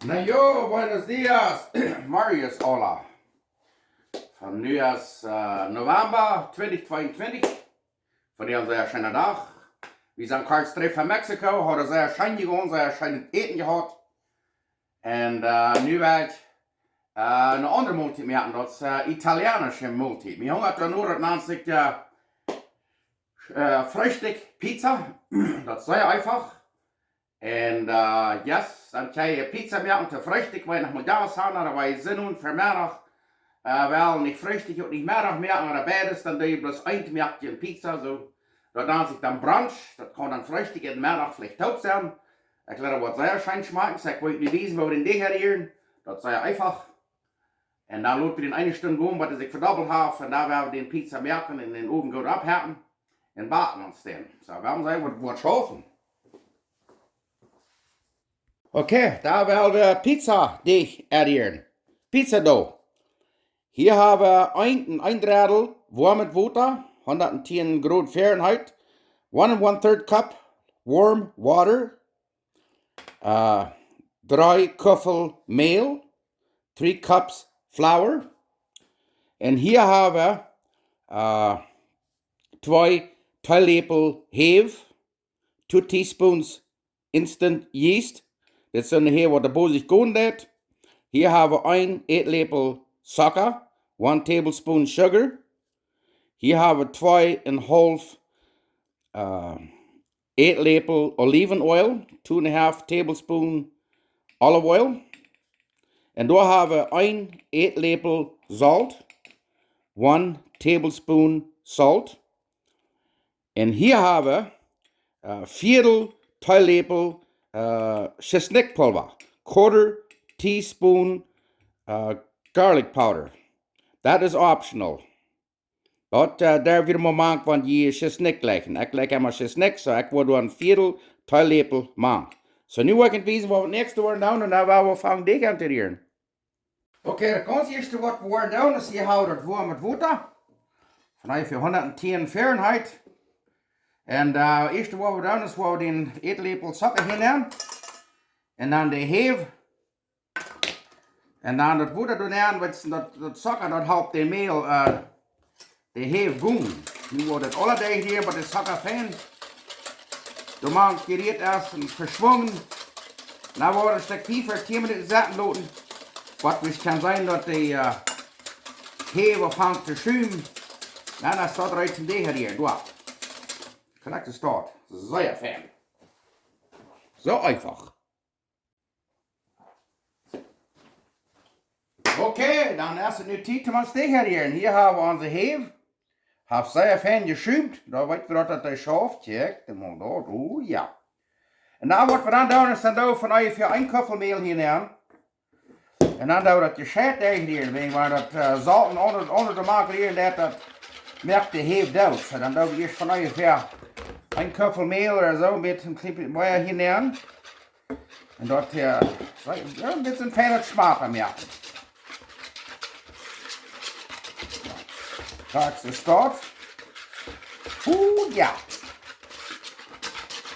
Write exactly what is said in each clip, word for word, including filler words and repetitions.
Na jo, buenos dias, Marius, hola. Von nu es äh, November twintig tweeuntwintig. Von nu aus sea scheena Dach. Wie sent kort trigj von Mexiko, hauden sea scheen jegonen, sea scheenet Äten jehaut. Un äh, nu woa ekj äh, eene aundre Moltiet moaken, daut es äh, italienische Moltiet. Mie hungat doano, daut nant sikj äh, äh, Freestikj Pizza. Daut es sea eefach. Un äh, yes, dan kaun jie Pizza moaken to Freestikj, wan jie noch mau Java han, ooda wan jie Sinn han fa Meddach. Äh, well, nich Freestikj, uk nich Meddach moaken, ooda beides, dan doo jie bloos eent, moakt jie eene Pizza, soo. Daut nant sikj dan Brunch, daut kaun dan Freestikj un Meddach veleicht toop sennen. Ekj jleew, daut woat sea scheen schmakjen, soo ekj well junt wiesen, woo wie dän Deajch hieren. Daut es sea eefach. Un dan lot wie dän eene Stund gonen, waut hee sikj vedobbelt haft, un dan woa wie dän Pizza moaken un dän Owen goot oppheeten un backen ons dän. Soo, wie woaren seenen, waut wie schaufen. Okay, dan woa wie Pizza Deajch hieren. Pizza Dough. Hia hab wie een, een Drettel woamet Wota, hundattieen Grod Fahrenheit, one and one third cup warm water, äh, dree Kuffel Mäl, three cups flour. Un hia hab wie äh, twee Teeläpel Hew, two teaspoons instant yeast. Dit es eene Hew, waut de Boos sikj gonen deit. Hia hab wie een Ätläpel Zucka, one tablespoon sugar. Hia hab wie twee un haulf äh, Ätläpel Oliven Oil, two and a half tablespoon olive oil. Un doa hab wie een Ätläpel Solt, one tablespoon salt. Un hia hab wie äh, Viedel Teeläpel äh, Schisnikpulva, quarter teaspoon äh, garlic powder. That is optional. Daut äh, derf jie mau mank, wan jie Schisnik jlikjen. Ekj jlikj emma Schisnik, soo ekj woa doa een Viedel Teeläpel mank. Soo, nu woa ekj junt wiesen, waut wie daut näakjste woaren doonen, un dan woa wie aunfangen Deajch aun to rieren. Okay, daut gaunz ieeschte, waut wie woaren doonen, es, hia hab wie daut woamet Wota. Von onjefäa hundattieen Fahrenheit. Un äh, daut ieeschte, waut wie doonen, es, woa wie dän Ätläpel Zucka hia nämen. Un dan de Hew. Un dan daut Wota doa nenn, wiels daut, daut Zucka, daut halpt de Mäl, äh, de Hew gonen. Nu woat daut aula derchrieren, waut de Zucka fein. Doa mank jerieet es un veschwungen. Dan woa wie daut Stekj fief, tieen Minuten sitten loten. Waut wie kjennen seenen, daut de äh, Hew aunfangt to schumen. Dan es daut reed toom Deajch hia. Doa. Krakjt es daut. Sea fein. Soo eefach. Okay, dan es et nu Tiet om ons Deajch to rieren. Hia hab wie onse Hew. Haft sea fein jeschumt. Doa weet wie daut, daut dee schauft. Kjikj, dan mol daut. Oh jo. Un dan waut wie dan doonen, es dan doo wie von onjefäa een Kuffel Mäl hia nämen. Un dan doo wie daut jescheit derchrieren. Wäajen wan daut äh, Solt un aundre, aundre doa mank rieren deit, daut moakt de Hew doot. Soo, dan doo wie ieescht von onjefäa een Kuffel Mäl ooda soo, een bät, een kjlien bät mea hia nämen. Un daut hia, jo, dit es een feinet Schmapen, jo. Krakjt es daut. Oh jo.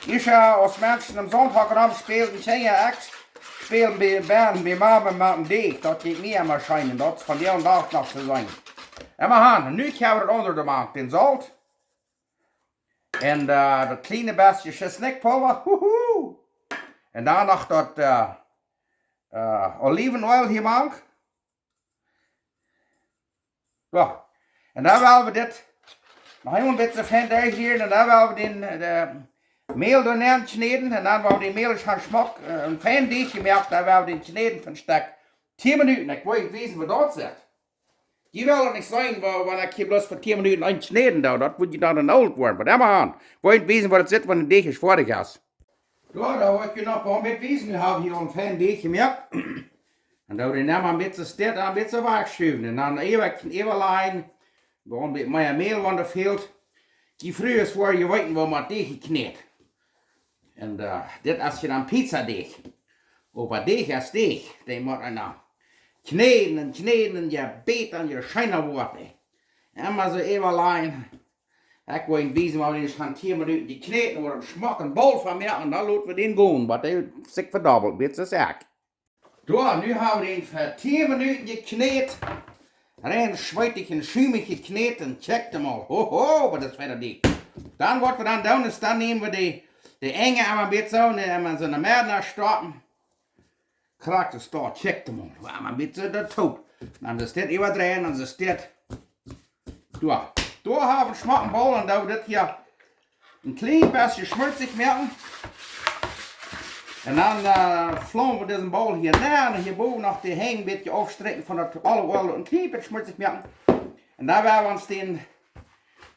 Ekj, äh, aus Menschen em Sauntag rom spälen, Kjinja, ekj späl bie, bie, bie Mama met een Deajch. Daut jeit mie emma scheen. Daut es vondoag dän Dach noch to seenen. Emma han, nu hab wie daut aundre doa mank, dän Solt. Un äh, daut kjliene bät Schisnikpulva. Huhu. Un dan noch daut äh, äh, Oliven Oil hia mank. Jo. Un dan woa wie dit noch eemol een bät fein derchrieren. Un dan woa wie dän äh, Mäl doa nenn kjnäden. Un dan woa wie dän Mäl scheen schmock, äh, een fein Deajch jemoakt. Dan woa wie dän kjnäden fa een Stekj tieen Minuten. Ekj well junt wiesen, woo daut sitt. Jie wellen daut nich seenen, wa-, wan ekj hia bloos fa tieen Minuten eent kjnäden doo, daut woat jie dan een oolt woaren. Oba emma han, woa ekj junt wiesen, woo daut sitt, wan de Deajch foadich es. Jo, daut woa ekj junt noch een bät wiesen. Nu hab wie hia een fein Deajch jemoakt. Un dan doo wie dän emma een bät steit, een bät wajchschuwen. Un dan ewa, ewa lajen, dan een bät mea Mäl, wan doa fält. Dee Frues woaren je weeten, woo maun Deajch jekjnät. Un äh, dit es je dan Pizzadeajch. Oba Deajch es Deajch. Dee mott eena kjnäden un kjnäden un je bäta un je scheena woat et. Emma soo äwalajen. Ekj well junt wiesen, woo wie dän scheen tieen Minuten jekjnät, woa wie een schmocken Boll von moaken un dan lot wie dän gonen, waut dee sikj vedobbelt, bät see es ekj. Doa, nu hab wie dän fa tieen Minuten jekjnät. Rein schweetich un schumich jekjnät un kjikjt mol. Ho, ho, waut es wada dee. Dan waut wie dan doonen es, dan näm wie dee, dee Enj emma een bät soo, un dan emma soo no Medden stoppen. Krakjt soo, kjikjt mol. Wie haben een bät soo daut toop. Dan es dit äwadreien, dan es dit. Doa. Doa hab wie schmocken Bowl un doo wie dit hia een kjlien bät schmulzich moaken. Un dan, äh, flaum wie disen Bowl hia nenn un hia bowen noch dee Henj een bät aufstrakjen von daut Olive Oil, een kjlien bät schmulzich moaken. Un dan woa wie ons dän,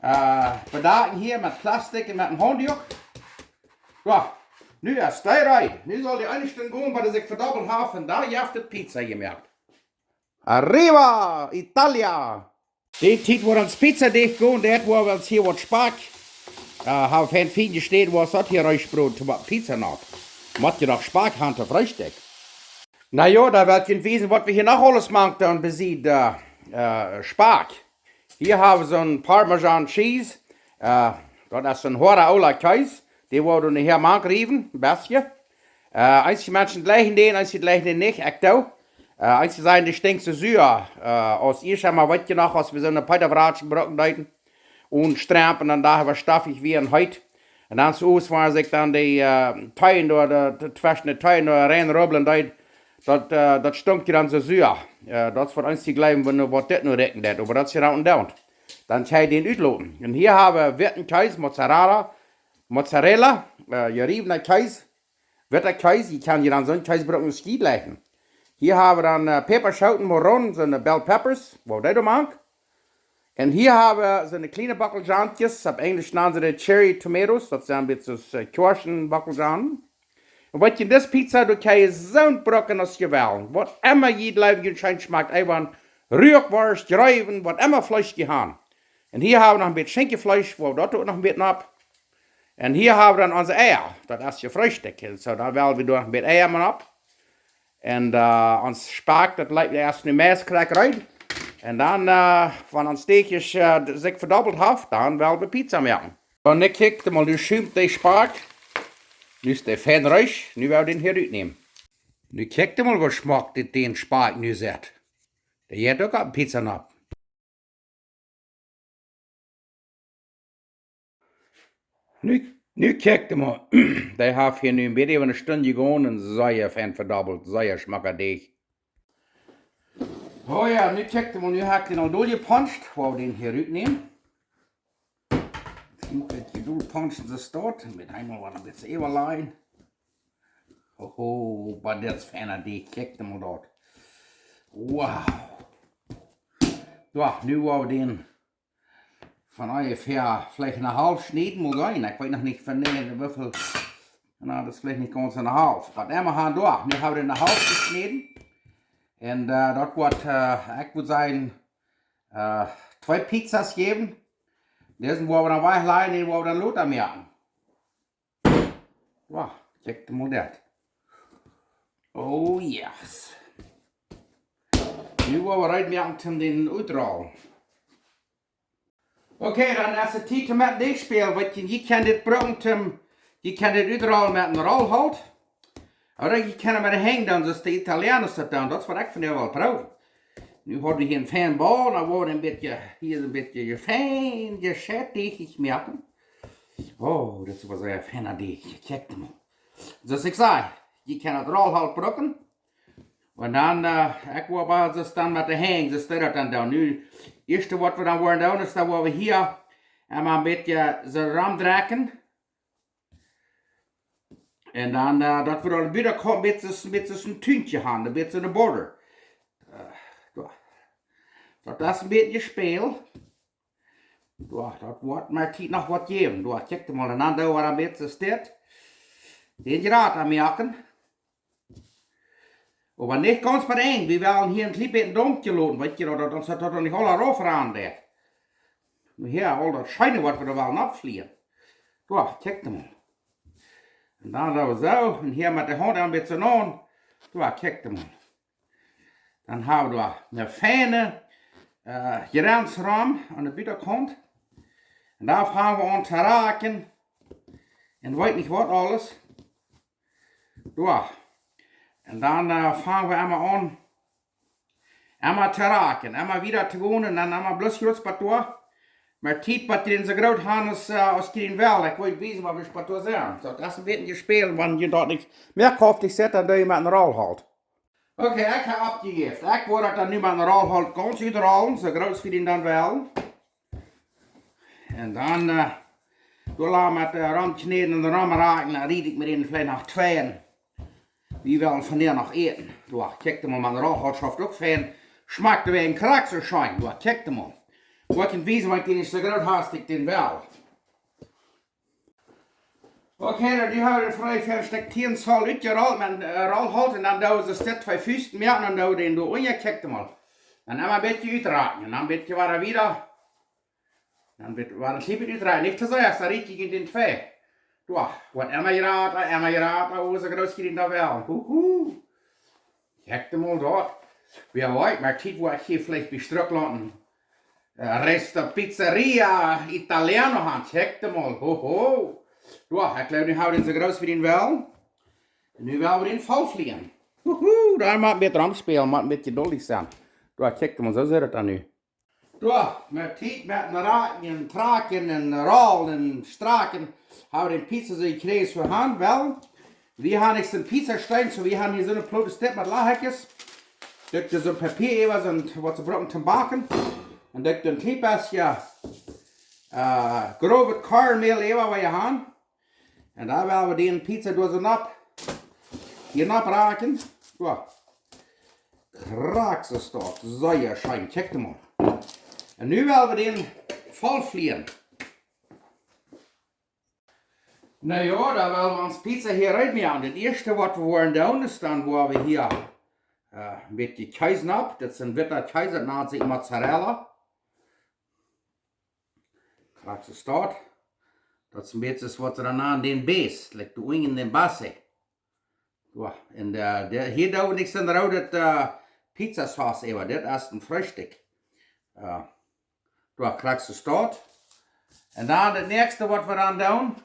äh, bedakjen hia met Plastik un met een Haunddook. Doa. Nu es dee reed. Nu saul dee eene Stund gonen, bat dee sikj vedobbelt haft un dan jeft et Pizza jemoakt. Arriva, Italia! Dee Tiet woat ons Pizza dicht gonen, daut woat ons hia waut Spakj. Äh, hab fein fien jeschnäden, woat daut hia reed broden, waut Pizza noch. Mott je noch Spakj haben to Freestikj. Na jo, dan well ekj junt wiesen, waut wie hia noch aules mank doonen, besied, äh, äh, Spakj. Hia hab wie soon Parmesan Cheese. Äh, daut es soon hoada oola Kjees. Dee woa wie nu hia mank riewen, een bät. Äh, eenje Menschen jlikjen dän, eenje jlikjen dän nich, ekj doo. Äh, eenje sajen, dee stinkt soo sua. Äh, aus ieescht emol, weet jie noch, aus wie soone Peetafratsch brucken deeden. Un Strampen, dan doa wia stoffich wia un heet. Un dan soo aus wie sikj dan dee, äh, Teenen doa, dee, dee tweschen dee Teenen doa reinrubblen deed, daut, äh, daut stunk je dan soo sua. Äh, daut es fa eenje jlikjen, wan, waut dit nu rikjen deit, oba daut es je dan uk doonen. Dan kjenn jie dän utloten. Un hia hab wie witten Kjees, Mozzarella, Mozzarella, äh, jeriewna Kjees, witta Kjees, jie kjennen je dan soon Kjees brucken aus jie jleichen. Hia hab wie dan, äh, Päpaschooten, Moronen, soone bell peppers, waut dee doa mank. Un hia hab wie soone kjliene Bockelzhoonkjes, opp Enjlisch nanen see dee cherry tomatoes, daut sent een bät soo aus, äh, Kjoaschen Bockelzhoonkjes. Un waut jie en dise Pizza doonen, kjenn jie soont brucken aus jie wellen. Waut emma jie jleewen, junt scheen schmakjt, eewa Ruakworscht, Reewen, waut emma Fleesch jie haben. Un hia hab wie noch een bät Schinkjefleesch, woa wie daut uk noch een bät opp. Un hia hab wie dan onse Eia. Daut es je Freestikj. Un soo, dan well wie doa een bät Eia mau opp. Un, äh, ons Spakj, daut lat wie ieescht nu meist krakjt reed. Un dan, äh, wan ons Deajch, äh, sikj vedobbelt haft, dan well wie Pizza moaken. Un nu kjikjt mol, nu schumt dee Spakj. Nu es dee fein reed. Nu well wie dän hia rutnämen. Nu kjikjt mol, waut schmock dit dän Spakj nu sitt. Dee jeit uk opp Pizza nopp. Nu, nu kjikjt mol. Dee haft hia nu een bät äwa eene Stund jegonen un sea fein vedobbelt, sea schmocka Deajch. Oh jo, nu kjikjt mol, nu hab ekj dän aul doljepuncht, woa wie dän hia rutnämen. Nu kjikjt dee doljepuncht, soo steit, met eemol waut een bät äwalajen. Oho, oba dit es fein, dee, kjikjt mol daut. Wow. Soo, nu woa wie dän von onjefäa veleicht ne Halft schnieden, mol seenen. Ekj weet noch nich von dän, woo väl. Na, daut es veleicht nich gaunz ne Halft. Waut emma wie haben doa. Nu hab wie ne Halft jeschnäden. Un, äh, daut woat, äh, ekj wudd sajen, äh, twee Pizzas jäwen. Disen woa wie dan wajchlajen, dän woa wie dan lota moaken. Wow, kjikjt mol daut. Oh yes. Nu woa wie reed moaken toom dän utrollen. Okay, dan es et Tiet toom met dee spälen. Waut jie, jie kjennen dit brucken toom, jie kjennen dit utrollen met een Rollholt. Ooda jie kjennen met de Henj doonen, soo aus de Italianer daut doonen. Daut es waut ekj vondoag well proowen. Nu hab wie hia een fein Bowl, dan woat een bät, hia een bät fein jescheit Deajch moaken. Oh, daut es waut sea fein Deajch. Kjikjt mol. Soo aus ekj säd, jie kjennen daut Rollholt brucken. Un dan, äh, ekj woa oba soo dan met de Henj, soo aus daut dan doonen. Nu, ieeschte waut wie dan woaren doonen, es dan woa wie hia emol een bät soo romdreien. Un dan, äh, daut wie aul bie de Kaunt een bät, een bät een Tuntje haben, een bät een border. Äh, jo. Daut es een bät Speel. Jo, daut woat mie Tiet noch waut jäwen. Jo, kjikjt mol, un dan doo wie een bät dit. Dän Jrata moaken. Oba nich gaunz bie Enj. Wie wellen hia een kjlien bät donkja loten, weet jie, daut ons daut noch nich aula raufrannen deit. Nu hia, aul daut Scheene, waut wie doa wellen aufflieen. Jo, kjikjt mol. Un dan soo, soo, un hia met de Haunt een bät aun. Jo, kjikjt mol. Dan hab wie doa ne feine, äh, Jransrom aun de Butakaunt. Un doa fangen wie aun to rakjen. Un weet nich waut aules. Jo. Un dan äh, fang wie emma aun, emma to raken, emma wieda to gonen un dan emma bloos groot bie doa. Oba Tiet bie dän soo groot han aus, äh, aus dän well. Ekj well wiesen, waut wie bie doa sent. Daut es een bät een Späl, wan jie daut nich mea koftig sent, dan doo jie met een Rollholt. Okay, ekj hab oppjejäft. Ekj woa daut dan nu met een Rollholt gaunz utrollen, soo groot aus wie dän dan well. Un dan äh, doa met äh, romkjnäden un romraken, dan riet ekj met dän veleicht noch twee. Wie wellen von dän noch äten. Doa, kjikj mol, met een Rollholt schauft uk fein. Schmakjt wäa een Krakjt soo scheen. Doa, kjikj mol. Woa ekj wiesen, waut dee nich soo groot hast, ekj dän well. Okay, dan nu hab wie de Frei fa een Stekj tieen Zoll utjerollt met een äh, Rollholt un dan doo wie soo twee Fust moaken un dan doo wie dän doa unja, kjikj mol. Dan emma een bät utraken un dan een bät wada wieda. Dan woat, woat een kjlien bät utraken. Nich to sea, dan riet ekj dän twee. Doa, woat emma jrata, emma jrata, oh, soo groot aus dän dan well. Huhu. Kjikj mol doa. Wäa weet, oba Tiet woa ekj hia veleicht bie Struck loten. Äh, Resto Pizzeria Italiano han, kjikj mol. Hoho. Doa, ekj jleew, nu hab wie dän soo groot aus wie dän well. Un nu well wie dän voll flieen. Huhu, dan mott wie een bät romspälen, mott wie een bät jeduldich sennen. Doa, kjikj mol, soo sitt daut dan nu. Doa, met Tiet, met een Raken un Traken un Rollen un Straken, hab wie dän Pizza soo jekjräajen aus wie han wellen. Wie han nich soon Pizzasteen, soo wie han hia soon Plot, Stekj met Lachakjes. Doo ekj doa soon Papia äwa, soon, waut see brucken toom backen. Un doo ekj doa een kjlien bät äh, growet Kornmäl äwa, waut jie han. Un dan well wie dän Pizza doa soo nopp, hia nopp raken. Soo. Krakjt soo steit. Sea scheen, kjikj mol. Un nu well wie dän voll flieen. Na jo, dan well wie ons Pizza hia reed moaken. Daut ieeschte, waut wie woaren doonen, es dan, woa wie hia äh, een bät Kjees nopp. Daut es een witta Kjees, daut nant sikj Mozzarella. Krakjt soo steit. Daut es een bät soo aus waut see dan nanen dän Base, like de Ungen dän Base. Soo, un äh, de, hia doo wie nich soon roode äh, Pizzasauce äwa, dit es een Freestikj. Äh, soo, krakjt soo steit. Un dan daut näakjste, waut wie dan doonen,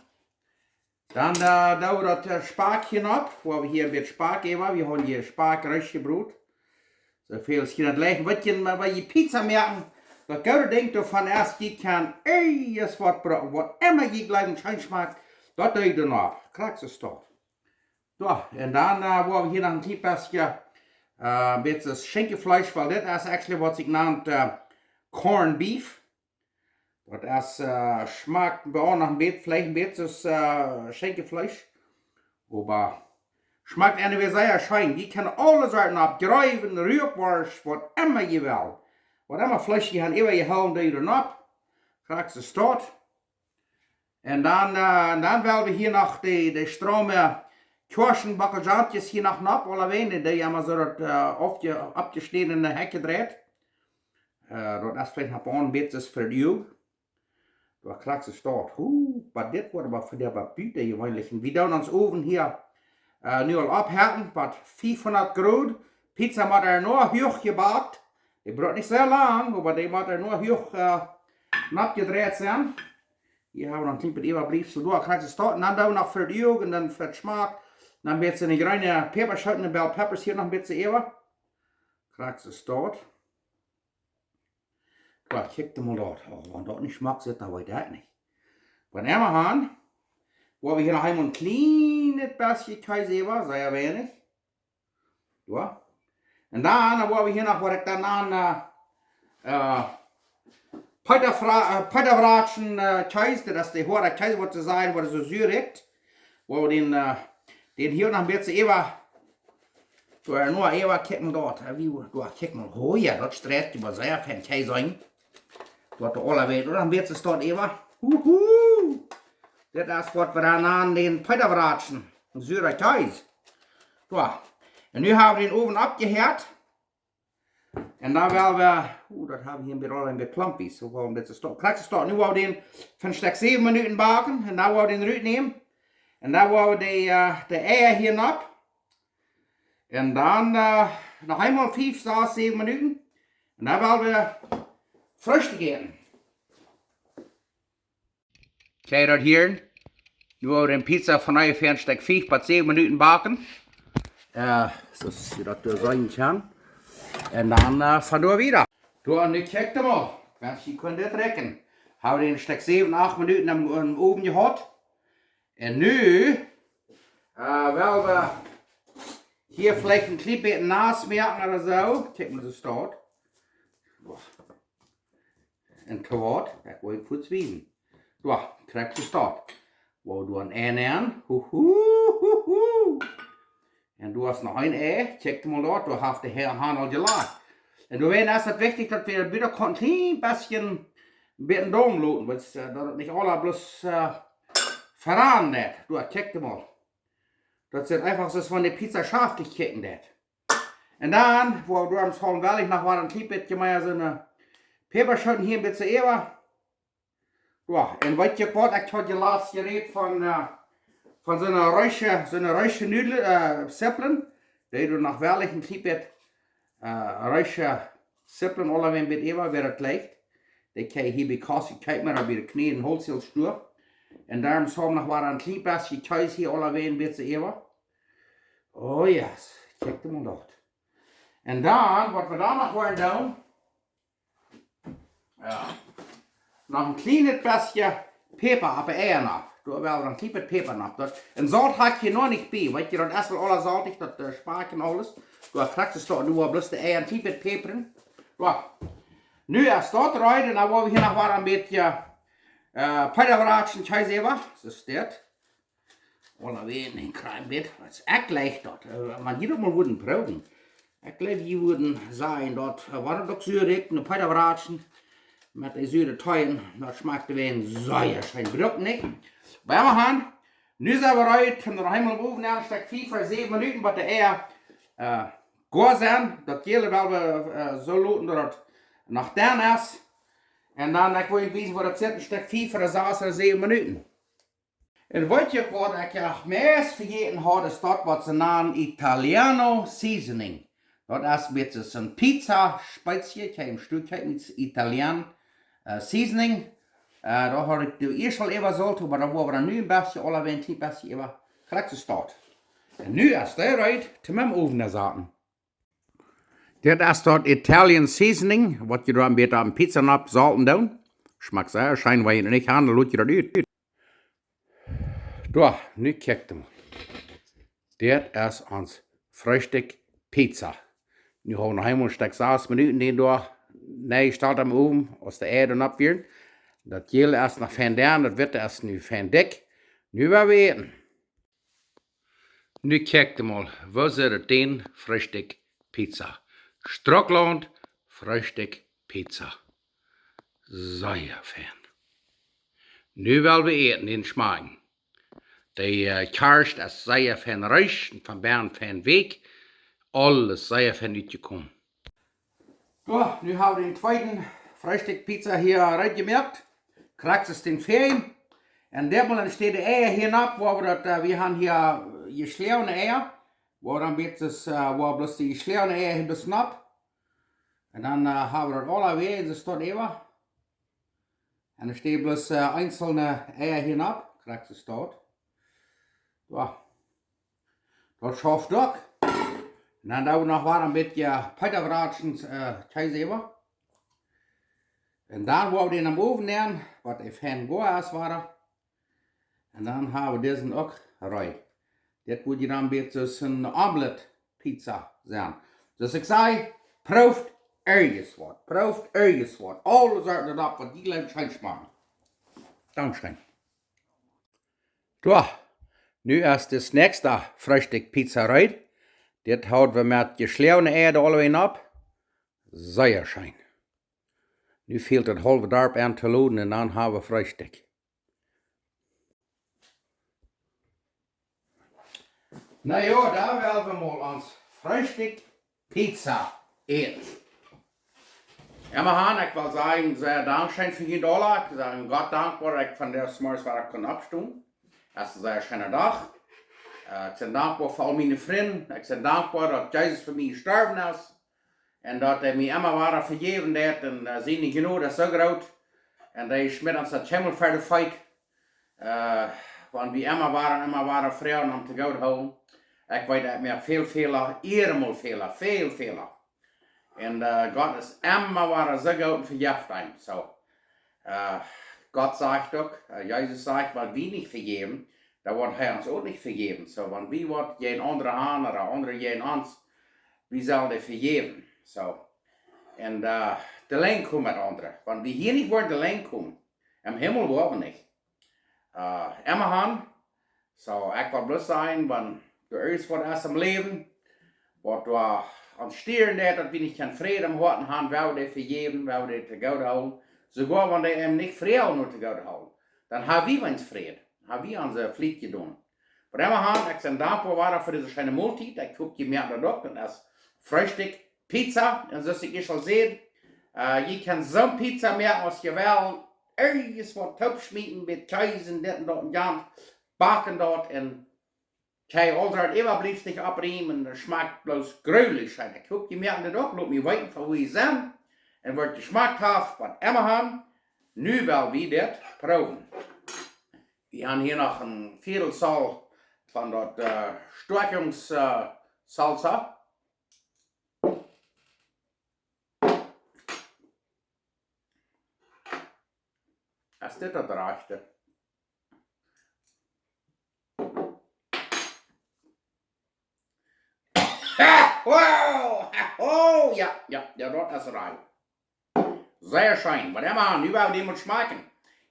dan äh, doo wie daut äh, Spakj hia nopp, woa wie hia een bät Spakj äwa, wie han hia Spakj rutjebrot. Soo väl aus jie daut jleichen. Waut jie, oba wan jie Pizza moaken, daut goode Dinkj doavon es, jie kjennen aules waut brucken, waut emma jie jleewen scheen schmakjt, daut doo jie doa nopp. Krakjt soo steit. Soo, un dan äh, woa wie hia noch een kjlien bät, äh, een bät Schinkjefleesch, wiels dit es actually waut sikj nant äh, corned beef. Daut es, äh, schmakjt bie ons noch een bät, veleicht een bät aus äh, Schinkjefleesch. Oba schmakjt anyway sea scheen. Jie kjennen aule Sorten nopp, Jreewen, Ruakworscht, waut emma jie wellen. Waut emma Fleesch jie han äwa jehoolen, doo jie doa nopp. Krakjt soo steit. Un dan, äh, dan well wie hia noch de, de Stroome Kjoaschen, Bockelzakjes hia noch nopp, aulawäajen, dee jie emma soo daut äh, oppje-, oppjeschnädne Häkje dreit. Äh, daut es veleicht noch een bät fa de Uag. Soo, krakjt soo steit. Hu, oba dit woat oba fa de Bute jeweenlich. Un wie doonen ons Owen hia äh, nu aul oppheeten, bie fiefhundat Grod. Pizza mott ea noch huach jebakt. Dee brukt nich sea lang, oba dee mott ea noch huach äh, nopp jedreit sennen. Hia hab wie noch een kjlien bät Äwabliefsel. Soo, krakjt soo steit. Un dan doo wie noch fa de Uag un dan fa de Schmack. Dan een bät jreene Päpaschooten un bell peppers hia noch een bät äwa. Krakjt soo steit. Soo, kjikj mol doa. Oh, wan daut nich schmakt, dan weet ekj nich. Wan emma han, woa wie hia noch eemol een kjlien bät Kjees äwa, sea weinich. Soo. Un dan, dan woa wie hia noch, waut ekj dan aun äh, äh, Peetafra-, äh, Peetafraatschen äh, Kjees, daut es de hoade Kjees, waut see sajen, waut soo sua rikjt. Woa wie dän, äh, dän hia noch een bät äwa, soo, äh, noch äwa, kjikj mol doa. Äh, wie, doa, kjikj mol, oh jo, daut steit oba sea fein Kjees aun. Doa de aule Welt, ooda? Een bät steit äwa. Huhu! Dit es waut wie dan aun dän Peetafraatschen. Een sua Kjees. Soo. Un nu hab wie dän Owen oppjeheat. Un dan well wie, uh, daut hab wie hia een bät aul een bät klumpich. Soo, woa wie dit soo steit. Krakjt soo steit. Nu woa wie dän fa een Stekj säwen Minuten backen. Un dan woa wie dän rutnämen. Un dan woa wie de, äh, de Eia hia nopp. Un dan äh, noch eemol fief, sas, säwen Minuten. Un dan well wie Freestikj äten. Kjikj daut hia. Nu woa wie de Pizza von onjefäa een Stekj fief bat säwen Minuten backen. Äh, soo aus jie daut doa seenen kjennen. Un dan, äh, von doa wieda. Doa, nu kjikj mol. Wan jie kunnen dit rikjen. Hab wie een Stekj säwen, acht Minuten em, em Owen jehaut. Un nu, äh, well wie hia veleicht een kjlien bät nass moaken ooda soo. Kjikj mol, soo steit. Boah. Un to waut? Daut woa ekj fuaz wiesen. Doa, krakjt soo steit. Wow, doa een Ei nenn. Hu, hu, hu, hu. Un doa es noch een Ei. Kjikj mol doa, doa haft de Hahn aul jelajcht. Un doawäajen es daut wichtich, daut wie daut Butakaunt een kjlien bät, bät doa loten, wiels, äh, daut daut nich aula bloos, äh, veranen deit. Doa, kjikj mol. Daut sitt eefach soo aus wan de Pizza schaftich kjikjen deit. Un dan, wua wie doa em Saul well ekj noch waut een kjlien bät mea soone, äh, Päpaschooten hia een bät äwa. Doa, un weet jie waut, ekj haud je latst jerät von, äh, von soone reische, soone reische Nudel, äh, Sipplen. Dee doo noch well ekj een kjlien bät, äh, reische Sipplen aulawäajen bät äwa, wäa daut jleicht. Dee kjenn jie hia bie Kossi kjeepen, oba bie de Kjnee en Holzhäl Stua. Un dan em Saul noch waut een kjlien bät Kjees hia aulawäajen bät äwa. Oh yes, kjikj mol doa. Un dan, waut wie dan noch woaren doonen, jo, noch een kjlien bät Päpa opp de Eia nopp. Doa well wie een kjlien bät Päpa nopp. Daut, un Solt hab ekj hia noch nich bie. Weet jie, daut es aul aula soltich, daut, äh, Spakj un aules. Doa krakjt soo steit, nu woa wie bloos de Eia een kjlien bät päpren. Doa. Nu es daut reed, dan woa wie hia noch waut een bät, äh, Peetawatschen, Kjees äwa. Soo steit. Aulawäajen een kjlien bät. Daut es leicht daut. Äh, wan jie daut mol wudden proowen. Ekj jleew, jie wudden sajen daut, äh, wan daut uk soo rikjt, een Peetawatschen met de sure Teien, daut schmakjt wäajen sea scheen. Brukt nich. Oba wie haben, nu sent wie reed, kjennen wie noch eemol em Owen aun, een Stekj fief ooda säwen Minuten, waut de Eia, äh, goa sent. Daut Jäle well wie, äh, soo loten daut daut noch dan es. Un dan, ekj woa junt wiesen, woo daut sitt, een Stekj fief ooda sas ooda säwen Minuten. Un weet jie waut ekj noch meist vejäten haud, es daut waut see nanen Italiano Seasoning. Daut es een bät soo een Pizza Spezia, ekj hab em Stua kjikjen, Italian, äh, Seasoning. Äh, daut haud ekj doa ieescht aul äwa Solt, oba daut woa wie dan nu een bät, aulawäajen een bät äwa, krakjt soo steit. Un nu es dee reed, toom em Owen saten. Dit es daut Italian Seasoning, waut jie doa een bät opp de Pizza nopp sollen doonen. Schmakjt sea scheen, wan jie daut nich haben, dan lot jie daut ut. Doa, nu kjikj mol. Dit es ons Freestikj Pizza. Nu haben wie noch eemol een Stekj sas Minuten dän doa nenn jestalt em Owen, aus de Eia doa nopp wieren. Daut Jäle es noch fein denn, daut Witte es nu fein dikj. Nu woa wie äten. Nu kjikj mol, woo sitt daut ut, Freestikj Pizza. Strucklaunt, Freestikj Pizza. Sea fein. Nu well wie äten un schmakjen. De, äh, Kjarst es sea fein reesch, von bennen fein weekj. Aules sea fein utjekomen. Jo, nu hab wie dän tweeden Freestikj Pizza hia reed jemoakt. Krakjt soo aus dän väajen. Un dit Mol enne Städ de Eia hia nopp, wua wie daut, äh, wie haben hia jeschloagene Eia. Wua wie dan bloos, äh, wua bloos de jeschloagene Eia hia bloos nopp. Un dan, äh, haben wie daut aulawäajen, soo steit äwa. Enne Städ bloos, äh, eenzelne Eia hia nopp. Krakjt soo steit. Jo. Daut schauft uk. Un dan doo wie noch waut een bät Peetawatschen, äh, Kjees äwa. Un dan woa wie dän em Owen nämen, waut fein goa es, woa. Un dan haben wie disen uk reed. Dit woat je dan een bät soo aus een Omelett Pizza sennen. Soo aus ekj säd, prooft irjent waut. Prooft irjent waut. Aules Sorten opp, waut jie jleewen scheen schmakjen. Dankscheen. Jo, nu es daut näakjste Freestikj Pizza reed. Dit haben wie met jeschloagene Eia aulawäajen nopp. Sea scheen. Nu fält daut haulwe Darp aun to loden un dan haben wie Freestikj. Na jo, dan woa wie mol ons Freestikj Pizza äten. Jo, mau han, ekj well sajen, sea dankscheen fa june Dola. Ekj sie Gott dankboa, daut ekj vondoag zemorjes wada kunn oppstonen. Daut es een sea scheena Dach. Äh, ekj sie dankboa fa aul miene Frind. Ekj sie dankboa, daut Jesus fa mie jestorwen es. Un daut hee mie emma wada vejäwen deed. Un, äh, siene Jnod es soo groot. Un hee schmitt ons daut kjeenmol ver de Feet. Äh, wan wie emma wada, emma wada froagen om to Gott hoolen. Ekj weet, ekj moak väl Fäla, irremol Fäla, väl Fäla. Un, äh, Gott es emma wada soo goot un vejeft eenem. Soo, äh, Gott sajcht uk, äh, Jesus sajcht, wan wie nich vejäwen, dan woat hee ons uk nich vejäwen. Soo, wan wie waut jäajen aundre han ooda aundre jäajen ons, wie sellen dee vejäwen. Soo, un, äh, de Lenj komen met aundre. Wan wie hia nich woaren de Lenj komen, em Himmel woaren wie nich. Äh, emma han. Soo, ekj well bloos sajen, wan doa irjent waut es em Läwen, waut doa ons stieren deit, daut wie nich kjennen Fräd em Hoaten han, woa wie dee vejäwen, woa wie dee to goode hoolen. Soogoa wan dee eenem nich froagen no to goode hoolen, dan ha wie weens Fräd, ha wie onse Flicht jedonen. Oba emma han, ekj sie dankboa wada fa dise scheene Moltiet. Ekj hop, jie moaken daut uk. Daut es Freestikj, Pizza, un soo aus ekj ieescht aul säd, äh, jie kjennen soone Pizza moaken aus jie wellen, irjent waut toopschmieten met Kjees un dit un daut un jant, backen daut un kjrieen aul daut Äwabliefsel opriemen, daut schmakjt bloos jreslich scheen. Ekj hop, jie moaken daut uk, lot mie weeten von wua jie sent un waut jie jeschmakt haft, waut emma han. Nu well wie dit proowen. Wie han hia noch een Viedel Zoll von daut, äh, Stoakjungs-, äh, Salsa. Es dit daut rajchte? Ha! Wow! Ha! Oh, jo, jo, jo, daut es rajcht. Sea scheen. Waut emma, nu woa wie dän mol schmakjen.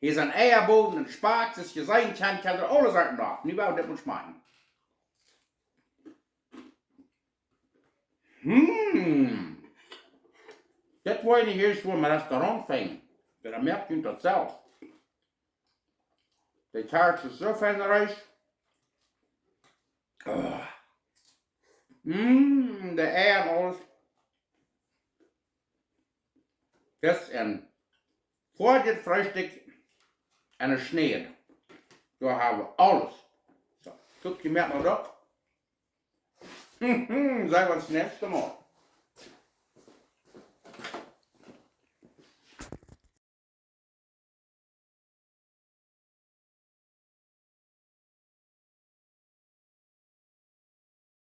Hia sent Eia bowen un Spakj, soo aus jie seenen kjennen, kjennen aules aun noch. Nu woa wie dit mol schmakjen. Hm. Dit woa jie nich ieescht wua em Restaurant finjen. Oba dan moakt junt daut selfst. De Kjarkj es soo fein reesch. Ah. Mm, de Eia un aules. Dit es een foadjet Freestikj un een Schnäd. Doa ha wie aules. Soo, kjikj, jie moaken daut uk. Seen wie ons näakjstet Mol.